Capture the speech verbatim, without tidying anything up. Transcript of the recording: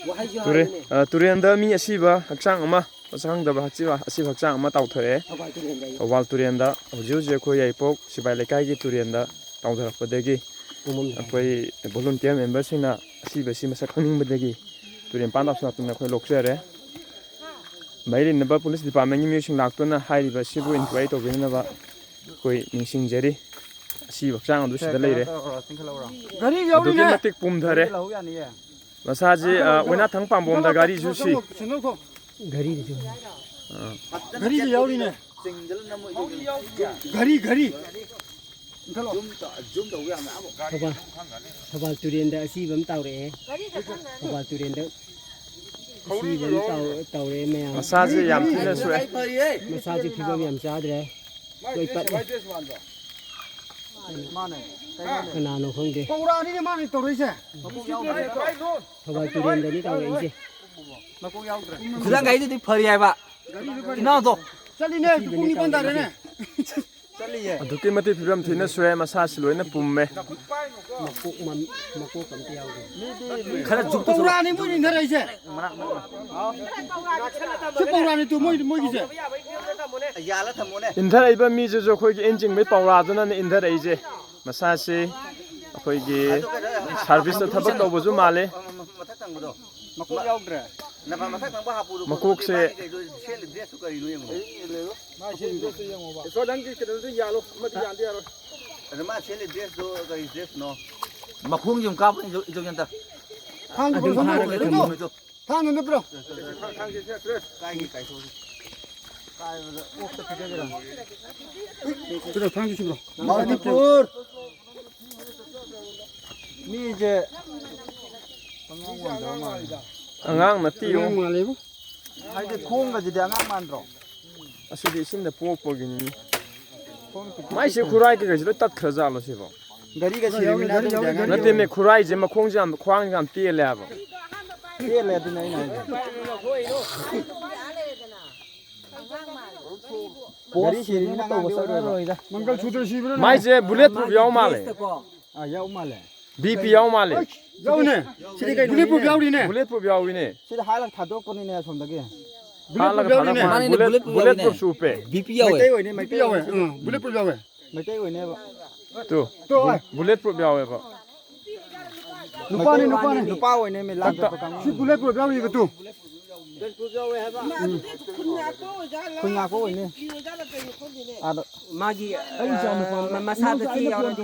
ꯋꯥꯍꯩꯁꯨ ꯇꯨꯔꯦ-, ꯍꯥꯏꯕꯅꯦ꯫ ꯑ, ꯇꯨꯔꯦꯟꯗ ꯃꯤ ꯑꯁꯤꯕ ꯍꯛꯆꯥꯡ ꯑꯃ, ꯃꯁꯛ ꯈꯪꯗꯕ ꯑꯁꯤꯕ, ꯑꯁꯤꯕ ꯍꯛꯆꯥꯡ ꯑꯃ ꯇꯥꯎꯊꯔꯛꯑꯦ꯫ ꯊꯧꯕꯥꯜ ꯇꯨꯔꯦꯟꯗ꯫ ꯊꯧꯕꯥꯜ ꯇꯨꯔꯦꯟꯗ ꯍꯧꯖꯤꯛ ꯍꯧꯖꯤꯛ ꯑꯩꯈꯣꯏ ꯌꯥꯏꯔꯤꯄꯣꯛ ꯁꯤꯕꯥꯏ ꯂꯩꯀꯥꯏꯒꯤ ꯇꯨꯔꯦꯟꯗ ꯇꯥꯎꯊꯔꯛꯄꯗꯒꯤ ꯄꯨꯡ ꯑꯃ ꯃꯈꯥꯏ꯫ ꯑꯩꯈꯣꯏ ꯚꯣꯂꯨꯟꯇꯤꯌꯔ ꯃꯦꯝꯕꯔꯁꯤꯡꯅ ꯑꯁꯤꯕꯁꯤ ꯃꯁꯛ ꯈꯪꯅꯤꯡꯕꯗꯒꯤ ꯇꯨꯔꯦꯟ ꯄꯥꯟ ꯇꯥꯎꯁꯤꯜꯂꯛꯇꯨꯅ ꯑꯩꯈꯣꯏ ꯂꯣꯛꯆꯔꯦ꯫ ꯃꯔꯤ ꯂꯩꯅꯕ ꯄꯨꯂꯤꯁ ꯗꯤꯄꯥꯔꯠꯃꯦꯟꯒꯤ ꯃꯤꯑꯣꯏꯁꯤꯡ ꯂꯥꯛꯇꯨꯅ ꯍꯥꯏꯔꯤꯕ ꯑꯁꯤꯕꯨ ꯏꯟꯀ꯭ꯋꯥꯏꯔꯤ ꯇꯧꯕꯤꯅꯅꯕ ꯑꯩꯈꯣꯏ ꯅꯤꯡꯁꯤꯡꯖꯔꯤ꯫ ꯑꯁꯤꯕ ꯍꯛꯆꯥꯡ ꯑꯗꯨ ꯁꯤꯗ ꯂꯩꯔꯦ꯫ ꯒꯥꯔꯤ ꯑꯗꯨꯛꯀꯤ ꯌꯥꯎꯔꯤꯅꯦ꯫ ꯃꯇꯤꯛ ꯄꯨꯝꯊꯔꯦ꯫ ꯂꯧ ꯌꯥꯅꯤꯌꯦ꯫ ꯃꯁꯥꯁꯤ, ꯑ, ꯑꯣꯏꯅꯥꯊꯪ ꯄꯥꯝꯕꯣꯝꯗ ꯒꯥꯔꯤꯁꯨ ꯁꯤ꯫ ꯒꯥꯔꯤꯗꯨꯁꯨ꯫ ꯑ꯫ ꯒꯥꯔꯤꯁꯨ ꯌꯥꯎꯔꯤꯅꯦ꯫ ꯒꯥꯔꯤ, ꯒꯥꯔꯤ꯫ ꯊꯧꯕꯥꯜ, ꯊꯧꯕꯥꯜ ꯇꯨꯔꯦꯟꯗ ꯑꯁꯤꯕ ꯑꯃ ꯇꯥꯎꯔꯛꯑꯦ꯫ ꯊꯧꯕꯥꯜ ꯇꯨꯔꯦꯟꯗ ꯑꯁꯤꯕ ꯑꯃ ꯇꯥꯎ-, ꯇꯥꯎꯔꯛꯑꯦ ꯃꯌꯥꯝ꯫ ꯃꯁꯥꯁꯦ ꯌꯥꯝ ꯊꯤꯅ ꯁꯣꯛꯑꯦ꯫ ꯃꯁꯥꯁꯦ ꯐꯤꯕꯝ ꯌꯥꯝ ꯆꯥꯗ꯭ꯔꯦ꯫ ꯂꯣꯏ ꯄꯠꯂꯦ꯫ ꯃꯥꯅꯦ꯫ ꯀꯅꯥꯅꯣ ꯈꯪꯗꯦ꯫ ꯄꯧꯔꯥꯅꯤꯅꯦ ꯃꯥꯅ ꯇꯧꯔꯛꯏꯁꯦ꯫ ꯊꯧꯕꯥꯜ ꯇꯨꯔꯦꯟꯗꯅꯤ ꯇꯧꯔꯛꯏꯁꯦ꯫ ꯈꯨꯗꯥꯡ ꯒꯥꯔꯤꯗꯨꯗꯤ ꯐꯔꯤ ꯍꯥꯏꯕ꯫ ꯏꯅꯥꯎꯗꯣ꯫ ꯆꯠꯂꯤꯅꯦ, ꯄꯨꯡ ꯅꯤꯄꯥꯟ ꯇꯥꯔꯦꯅꯦ꯫ ꯆꯠꯂꯤꯌꯦ꯫ ꯑꯗꯨꯛꯀꯤ ꯃꯇꯤꯛ ꯐꯤꯕꯝ ꯊꯤꯅ ꯁꯣꯛꯑꯦ, ꯃꯁꯥꯁꯤ ꯂꯣꯏꯅ ꯄꯨꯝꯃꯦ꯫ ꯃꯀꯣꯛ ꯃꯟ-, ꯃꯀꯣꯛ ꯑꯝꯇ ꯌꯥꯎꯗꯦ꯫ ꯈꯔ ꯖꯨꯝ ꯇꯧꯁꯜꯂꯣ꯫ ꯄꯧꯔꯥꯅꯤ ꯃꯣꯏꯅ ꯏꯟꯊꯔꯛꯏꯁꯦ꯫ ꯁꯤ ꯄꯧꯔꯥꯅꯤ ꯇꯨ ꯃꯣꯏ, ꯃꯣꯏꯒꯤꯁꯦ꯫ ꯌꯥꯜꯂ ꯊꯝꯃꯣꯅꯦ꯫ ꯏꯟꯊꯔꯛꯏꯕ ꯃꯤꯁꯤꯁꯨ ꯑꯩꯈꯣꯏꯒꯤ ꯏꯟ ꯆꯤꯡꯕꯒꯤ ꯄꯧꯔꯥꯗꯨꯅꯅꯦ ꯏꯟꯊꯔꯛꯏꯁꯦ꯫ ꯃꯁꯥꯁꯤ ꯑꯩꯈꯣꯏꯒꯤ ꯁꯥꯔꯚꯤꯁꯇ ꯊꯕꯛ ꯇꯧꯕꯁꯨ ꯃꯥꯜꯂꯤ꯫ ꯃꯊꯛ ꯊꯪꯕꯗꯣ꯫ ꯃꯀꯣꯛ ꯌꯥꯎꯗ꯭ꯔꯦ꯫ ꯅꯄꯥ ꯃꯊꯛ ꯊꯪꯕ ꯍꯥꯞꯄꯨꯗꯣ꯫ ꯃꯀꯣꯛꯁꯦ ꯃꯥꯒꯤ ꯀꯩꯅꯣ ꯁꯦꯠꯂꯤ ꯗ꯭ꯔꯦꯁꯇꯨ ꯀꯔꯤꯅꯣ ꯌꯦꯡꯉꯣ꯫ ꯃꯥ ꯁꯦꯠꯂꯤ ꯗ꯭ꯔꯦꯁꯇꯨ ꯌꯦꯡꯉꯣꯕ꯫ ꯏꯁꯣꯔ ꯅꯪꯒꯤ ꯀꯩꯅꯣꯗꯨ ꯌꯥꯜꯂꯣ꯫ ꯑꯃꯗꯤ ꯌꯥꯟꯗ ꯌꯥꯔꯣꯏ꯫ ꯑꯗ ꯃꯥ ꯁꯦꯠꯂꯤ ꯗ꯭ꯔꯦꯁꯇꯣ ꯀꯔꯤ ꯗ꯭ꯔꯦꯁꯅꯣ? ꯃꯈꯣꯡꯁꯦ ꯑꯃꯨꯛ ꯀꯥꯞꯄꯅꯤ ꯏꯖꯧ-, ꯏꯖꯧ ꯌꯥꯟꯗ꯫ ꯊꯥꯡꯗꯨ ꯑꯗꯨꯝ ꯄꯨꯔꯣ, ꯊꯥꯡꯗꯨ ꯐꯥꯔꯒ ꯄꯨꯔꯣ꯫ ꯊꯝꯃꯣ꯫ ꯊꯥꯡꯗꯨ ꯄꯨꯔꯣ꯫ ꯀꯥꯏꯒꯤ ꯀꯥꯏꯊꯣꯛꯑꯁꯤ꯫ ꯀꯥꯏꯕꯗ ꯑꯣꯛꯇ ꯄꯤꯖꯒꯦꯔꯥ? ꯄꯨꯔꯣ, ꯊꯥꯡꯗꯨ ꯄꯨꯔꯣ꯫ ꯃꯅꯤꯄꯨꯔ꯫ ꯃꯤꯁꯦ ꯄꯪꯉꯥꯎ ꯉꯥꯎꯅꯗꯕ ꯃꯥꯜꯂꯤꯗ꯫ ꯑꯉꯥꯡ ꯅꯠꯇꯦ, ꯑꯉꯥꯡ ꯌꯦꯡꯉꯣ꯫ ꯃꯥꯜꯂꯦꯕꯨ꯫ ꯍꯥꯏꯗꯤ ꯈꯣꯡꯒꯁꯤꯗꯤ ꯑꯉꯥꯡ ꯃꯥꯟꯗ꯭ꯔꯣ? ꯑꯁꯤꯗꯤ ꯏꯁꯤꯡꯗ ꯄꯣꯛꯄꯒꯤꯅꯤ꯫ ꯈꯣꯡ ꯄꯤꯛꯇ꯭ꯔꯨ ꯃꯥꯏꯁꯦ ꯄꯤꯛꯇ꯭ꯔꯨ꯫ ꯈꯨꯔꯥꯏ ꯀꯩꯀꯩꯁꯤ ꯂꯣꯏ ꯇꯠꯈ꯭ꯔꯖꯥꯠꯂꯣ ꯁꯤꯕꯣ? ꯒꯥꯔꯤꯒ ꯁꯤꯔꯃꯤꯅ ꯒꯥꯔꯤ ꯌꯥꯎꯔꯤ, ꯑꯗꯨꯕꯨꯗꯤ ꯒꯥꯔꯤ ꯑꯉꯥꯡ ꯅꯠꯇꯦꯃꯦ, ꯈꯨꯔꯥꯏꯁꯦ ꯃꯈꯣꯡꯁꯦ ꯌꯥꯝ, ꯈ꯭ꯋꯥꯡꯁꯦ ꯌꯥꯝ ꯇꯦꯜꯂꯦ ꯍꯥꯏꯕ꯫ ꯇꯦꯜꯂꯦ ꯑꯗꯨꯅ ꯑꯩꯅ ꯍꯥꯏꯁꯦ꯫ ꯒꯥꯔꯤ ꯁꯤꯔꯃꯤꯅ ꯑꯉꯥꯡꯗꯤ ꯑꯣꯏꯔꯣꯏꯕ꯫ ꯃꯪꯒꯜ ꯁꯨꯇ꯭ꯔ ꯁꯤꯕ꯭ꯔꯣ ꯅꯪ? ꯃꯥꯏꯁꯦ ꯕꯨꯂꯦꯠ ꯄ꯭ꯔꯨꯐ ꯌꯥꯎ ꯃꯥꯜꯂꯦ꯫ ꯑꯥ, ꯌꯥꯎ ꯃꯥꯜꯂꯦ꯫ ꯕꯤ ꯄꯤ ꯌꯥꯎ ꯃꯥꯜꯂꯦ꯫ ꯌꯥꯎꯅꯦ꯫ ꯁꯤꯗꯤ ꯀꯩꯅꯣꯅꯦ? Bullet proof ꯌꯥꯎꯔꯤꯅꯦ꯫ Bullet proof ꯌꯥꯎꯏꯅꯦ꯫ ꯁꯤꯗ ꯍꯥꯠꯂꯒ ꯊꯥꯗꯣꯛꯄꯅꯤꯅꯦ ꯑꯁꯣꯝꯗꯒꯤ꯫ ꯍꯥꯠꯂꯒ ꯌꯥꯎꯔꯤꯅꯦ꯫ ꯊꯥꯗꯣꯛꯄ꯫ ꯃꯥꯅꯤꯅꯦ, bullet, bullet proof ꯌꯥꯎꯏꯅꯦ꯫ Bullet proof ꯁꯨ ꯎꯞꯄꯦ꯫ ꯕꯤ ꯄꯤ ꯌꯥꯎꯋꯦ꯫ ꯃꯩꯇꯩ ꯑꯣꯏꯅꯦ, ꯃꯩꯇꯩ ꯌꯥꯎꯋꯦ꯫ ꯎꯝ, bullet proof ꯌꯥꯎꯋꯦ꯫ ꯃꯩꯇꯩ ꯑꯣꯏꯅꯦꯕ꯫ ꯇꯨ꯫ ꯇꯨ, ꯚꯥꯏ꯫ Bullet proof ꯌꯥꯎꯋꯦꯕ꯫ ꯅꯨꯄꯥꯅꯤ, ꯅꯨꯄꯥꯅꯤ꯫ ꯅꯨꯄꯥ ꯑꯣꯏꯅꯦ, ꯃꯤ ꯂꯥꯟ ꯆꯠꯄ ꯀꯥꯡꯕꯨ꯫ ꯁꯤ bullet proof ꯌꯥꯎꯔꯤꯕ ꯇꯨ꯫ ꯈꯨꯟ ꯉꯥꯛꯄ ꯑꯣꯏꯅꯦ꯫ ꯑꯗꯣ ꯃꯥꯒꯤ, ꯑꯩ ꯏꯆꯥ ꯅꯨꯄꯥ ꯑ, ꯃ-, ꯃꯁꯥꯗ ꯆꯦ ꯌꯥꯎꯔꯗꯤ